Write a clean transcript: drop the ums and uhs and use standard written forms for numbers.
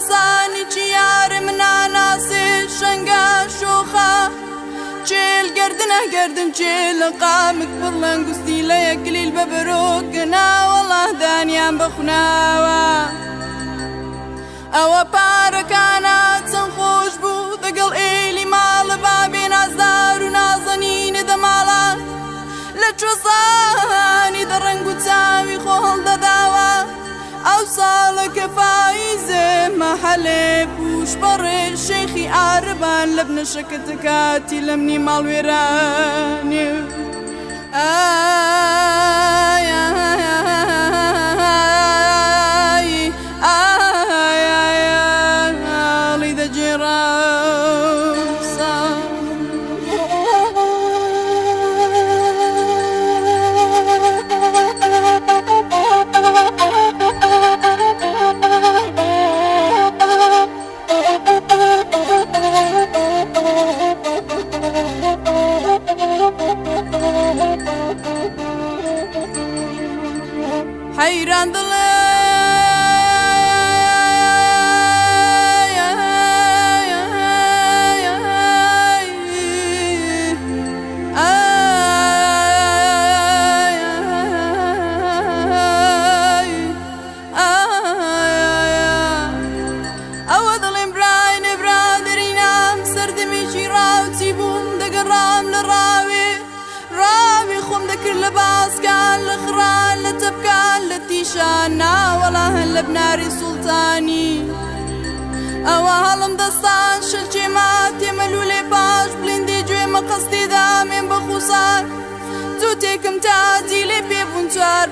چۆزانی چی یارێ من ناناسێ شەنگە شۆخە چێل گەردنە گەردن چێل قامک پڕ لەنگوستی لە یەکلیل بە بەرۆک ناوەڵا دانیان بە خوناوە ئەوە پارەکانە چەند خۆش بوو دەگەڵ ئێلی ماڵە بابێ نازدار و نازەنینە دەماڵان لە چۆزانی دە ڕەنگ و چاوی خۆ هەڵدەداوە ئەو ساڵە کە فایزێ مەحەلێ پووش پەڕێ شێخی عارەبان لە بنە شەکەتەکاتی لەمنی ماڵوێرانێ ئای ئای ئای ئای ئاڵی دەگێڕا حەیران دڵێ ئەوە دڵیم براینە برادەرینام سەردەمێکی ڕاوچی بووم دەگەڕام لە ڕاوێ ڕاوی خۆم دەکرد لە باسکان لە خڕان لە تەپکان لە تیشان ناوەڵا هەن لە بناری سوڵتانی ئەوە هەڵم دەستان شەلچێ ماتێ مەلوولێ پاش بلندی گوێ مەقەستی دامێن بە خوسان جووتێکم تاجی لێ پێ بوون چوار.